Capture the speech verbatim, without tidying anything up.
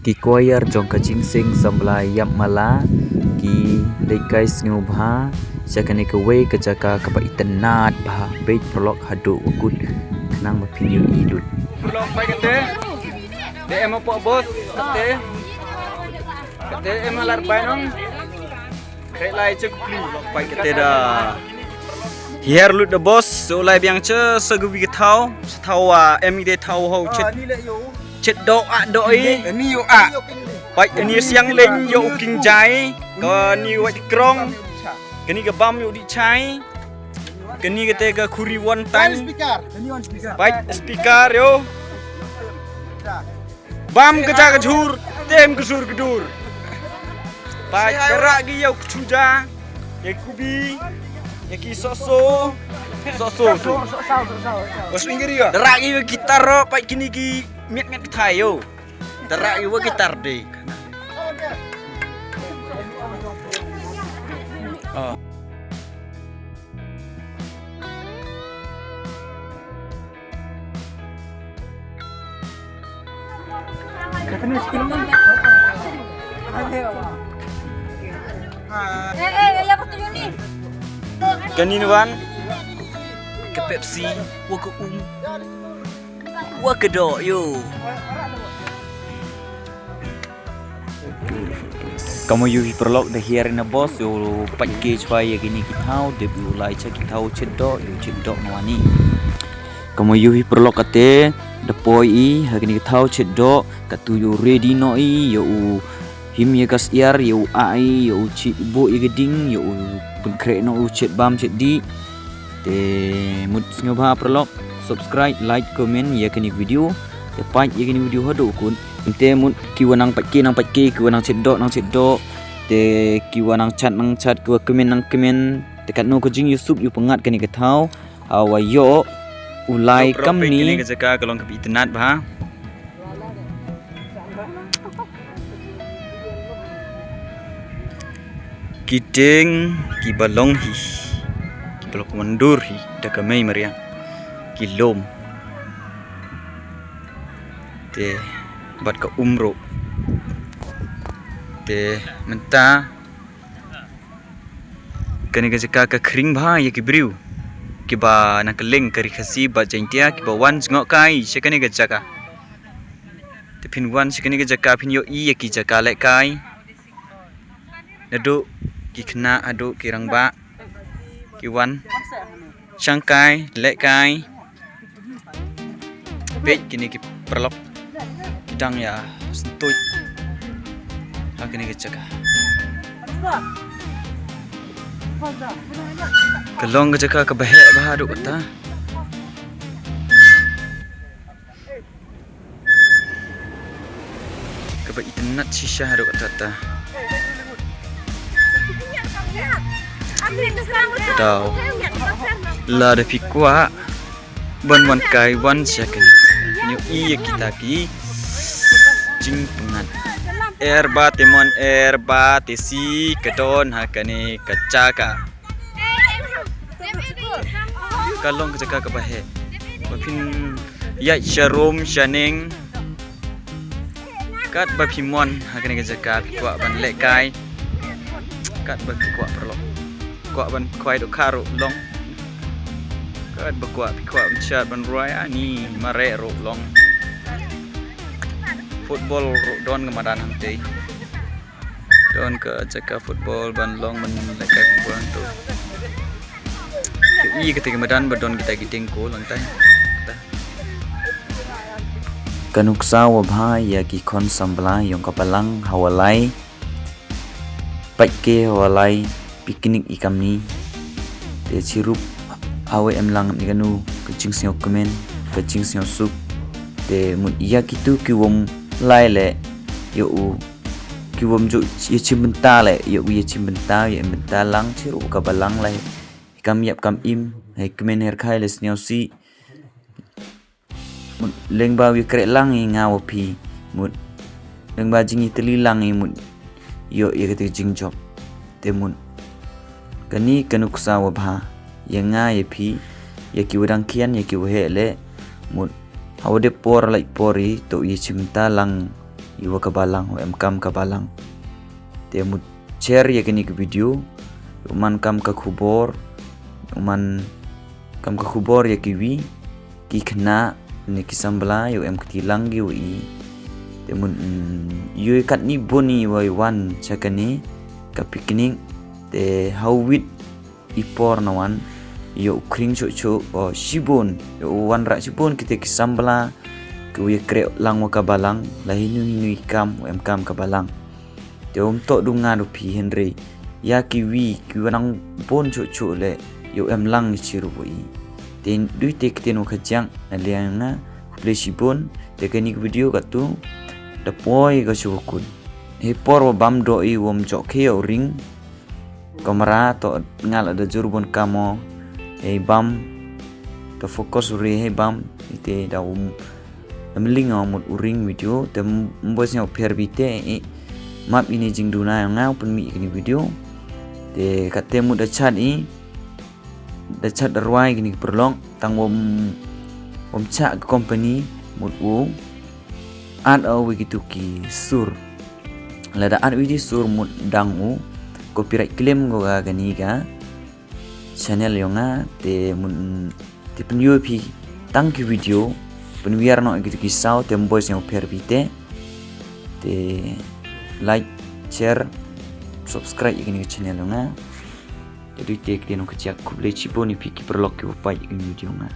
Ki choir jong ka Jingseng Samla Ïapmala ki leit kai sngewbha sha kane kawei ka jaka kaba itynnad bha, beit paralok, haduh wa kut khnang ba phin ïohi lut. Paralok, peit kate. Te em hapoh bos kate. Kate em ha lad bai nong. Khreh lai che kupli. Peit kate da hiar lut da bos, so lai biang che sa kawi ka thaw, sa thaw, ah, em ite thaw ho chet. Chet doh ah doh i. Ani ïoh ah. Peit ani siang leng ïoh u king jai. Kani wai ti krong. Kani ka bam ïoh di chai. Kani kate ka khuri won tan. Peit speaker ïoh. Bam ka ja ka jhur, tem ka sur ka dur. Peit, da rah ki ïa u kchuja, ïa ki kubi, ïa ki soso, soso tu. Da rah ki ïa ki taro, peit kini ki miat miat ki thai ïoh. Da rah ki wa ki tar de. Ah. Kani wan ka Pepsi, wa ka um, wa ka doh ïoh. Ka mo ïohi paralok da hiar na bos, ïoh pait ki chwa ïa kini ki thaw, dep ïoh lai cha ki thaw chet doh, ïoh chet doh mawani. Ka mo ïohi paralok kate, da poi i, ha kini ki thaw chet doh, katu ïoh ready noh i, ïoh u him ïa ka syiar, ïoh u ai, ïoh u chi buh ïa ka ding, ïoh u pynkhreh noh u chet bam chet dih. Te mut sngewbha paralok, subscribe, like, comment ïa kani video. Te pait ïa kani video haduh kut. Te mut ki wa nang pait ki nang pait ki, ki wa nang chet doh nang chet doh. Te ki wa nang chat nang chat, ki wa comment nang comment. Te katno ka jingïasuk ïa u pyngngad kani ka thaw. Hawa ïoh u lai kamni. Kani ka jaka ka long kaba itynnad bha. Ki dieng kiba long hi, kiba long wandur hi da ka mei mariang, ki lum. Te bad ka um ruh. Te mynta kani ka jaka ka khring bha ïa ki briew kiba na kylleng ka Ri Khasi bad Jaintia kiba wan jngoh kai sha kani ka jaka. Te phin wan sha kani ka jaka phin ïohi ïa ki jaka lehkai. Naduh ki khynnah haduh ki rangbah ki wan shang kai, lehkai. Peit kini ki paralok ki dang ïa stuit ha kani ka jaka. Ka long ka jaka kaba heh bha haduh katta. Kaba itynnad shisha haduh katta. Tau. Lada phi kwah ban wan kai wan sha kane. Ïohi ïa kita ki jingpyngngad. Erba te mon erba te si ka don ha kane ka jaka. Ka long ka jaka kaba heh. Ba phin ïaid sharum shaneng. Katba phi mon ha kane ka jaka phi kwah ban lehkai. Katba phi kwah paralok. Kwah ban khwai dohkha ruh long. Katba kwah phi kwah ban shat ban rwai ani mareh ruh long. Football ruh don ka madan hangtei. Don ka jaka football ban long ban lehkai football hangto. Ïohi kata ka madan ba don kita ki dieng ko longtai. Ka nuksa wa bha ïa ki khon samla ïong ka balang ha walai. Pait ke ha walai picnic i kamni. Te chirup hawa em lang ni kanu ka jingsngewkmen ka jingsngewsuk. Te mut ïa kitu ki wom lai leh ïa u ki wom ju ïa chimbynta leh ïa u ïa chimbynta ïa imbynta lang chirup ka balang lai. Kam ïap kam im hei kmen her khai leh sngewsih. Mut lyngba u ïa kreh lang i nga wa phi. Mut lyngba jingïatylli lang i mut ïoh ïa kata ka jingjop. Te mut kani ka nuksa wa bha ïa nga ïa phi ïa ki wa dang khian ïa ki wa heh leh. Mut hawa dep por lait por i to ïa chimbynta lang ïa ka balang, u em kam ka balang. Te mut share ïa kane ka video, u man kam ka khubor, u man kam ka khubor ïa kiwi ki khynnah ne ki samla, ïa u em kti lang ki u i. Te mut, mm, ïa katni bun i wa i wan sha kane ka picnic, te ha u wit i por na wan, ïa u khring shuh shuh, o shibun, ïa u wanrah shibun kita ki samla, ki u ïa kreh lang wa ka balang, la hinu hinu i kam, u em kam ka balang. Te um toh du nga du phi hynrei ïa kiwi, ki wa nang bun shuh shuh leh, ïa u em lang i chirup wa i. Te duh te kten wa ka jang, na liang nga, khublei shibun, te kane ka video katu, da poi ka shu wa kut. Hei por wa bam doh i wam jok he ïa u ring, kamera toh nga la da jur bun kamo, hei bam, ka focus u re hei bam, ite da um, da mling o mut u ring video, te mbois nga u pher bi te, i, map ini jingduna ïa nga u pynmih kini video, te kate mut da chat i, da chat da rwai kini ki paralok, tang wam, wam chah ka company, mut u, at o wi kitu ki sur. Lada at wi di sur mut dang u, copyright claim ko ga kani ga channel yong nga, te mut, te pynïoh phi, tang ki video, pynwiar noh kitu ki saw, te mbois nga u pher bi te, te like, share, subscribe ïa kani ka channel yong nga, te duh te kten wa ka jang khublei shibun ïa phi ki paralok ki wa peit ïa kani video nga.